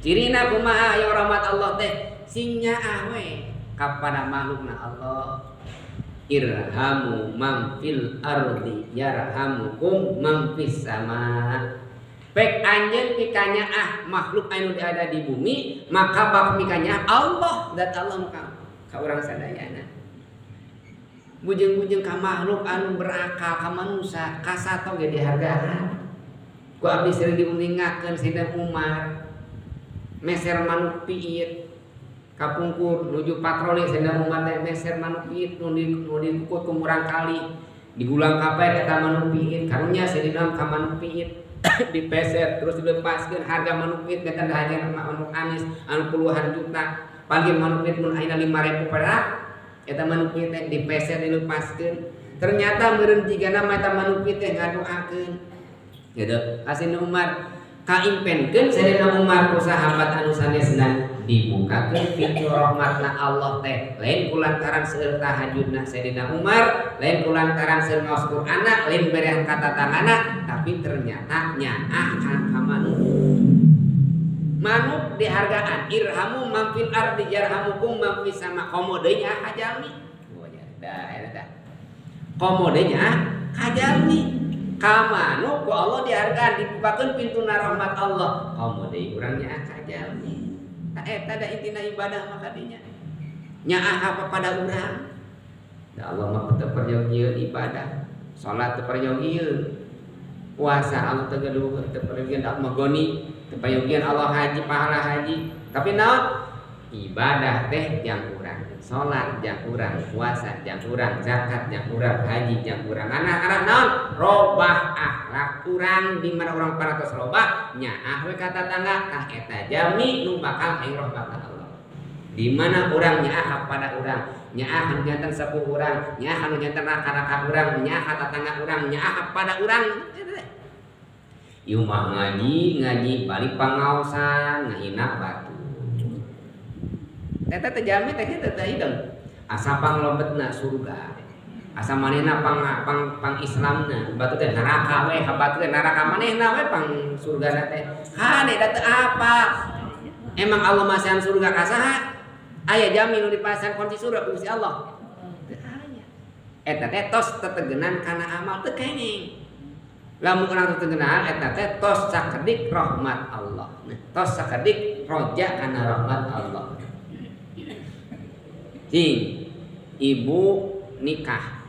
Cirina kumaha aya rahmat Allah teh? Sing nyaah we kapada makhlukna Allah. Irhamu man fil ardi yarhamukum man fis sama. Pek anjeun pikanyaah makhluk anu ada di bumi, maka bak mikanyaah Allah dat Allah muka ka urang sadayana. Bujeng-bujeng ka makhluk anu berakal ka manusia kasato ge dihargaan. Ku abdi sering diuningakeun Sayyidina Umar meser manuk piit kapungkur nuju patroli. Sayyidina Umar teh meser manuk piit nu dikukut ku murang kali, digulang kabeh eta manuk piit. Karunya Sayyidina ka manuk piit dipeser terus dilepaskeun. Harga manuk piit benten hajar manuk amis anu puluhan juta, panggil manuk piit mun ayeuna 5.000 perak. Eta manuk piit teh dipeser, dilepaskeun, ternyata meureun jigana mah eta manuk piit teh ngadoakeun gitu ka Sayyidina Umar. Kaimpenkeun Sayyidina Umar ku sahabat anu sanesna, dibukakeun pintu rahmatna Allah teh lain kulantaran seueur tahajudna Sayyidina Umar, lain kulantaran seueur ngaos Qur'anna, lain berehan ka tatangana, tapi ternyata nyaah ka manuk. Manuk dihargaan. Irhamu man fil ardi yarhamukum man fis sama. Komo deui nyaah ka jalmi. Oh nya dah eta dah. Komo deui nyaah ka jalmi. Ka manuk ku Allah dihargaan, dibukakeun pintuna rahmat Allah. Komo deui urang nyaah ka jalmi. Tah eta da intina ibadah mah kadinya. Nyaah apa pada urang. Da Allah mah teu peryogieu ibadah. Salat teu peryogieu. Puasa Allah teu gaduh, teu peryogieu, Allah mah goni, teu peryogieu Allah haji, pahala haji. Tapi naon? Ibadah teh jang urang. Salat jang urang, puasa jang urang, zakat jang urang, haji jang urang. Anak-anak naon? Robah akhlak urang. Di mana urang paratos robah, nyaah we ka tatangga, tah eta jalmi nu bakal hayang rahmat Allah. Di mana urang nyaah kepada urang, nyaah anu janten sepuh urang, nyaah anu janten raka-raka urang, nyaah ka tatangga urang, nyaah kepada urang. Ieu mah ngaji, ngaji balik pangaosan ngahina batur. Eta teh jalmi teh kitu teh hidung. Asa panglobetna surga. Asa manehna pang pang pang Islamna, batur teh neraka we, ka batur teh neraka, manehna we pang surgana teh. Hade da teu apa? Emang Allah masihan surga ka saha? Aya jalmi nu dipasihan kunci surga ku Gusti Allah? Teu aya. Eta teh tos tetegenan kana amal teu kenging. Lamun urang tetegenan eta teh tos sakedik rahmat Allah. Nah, tos sakedik roja kana rahmat Allah. Cing, ibu nikah.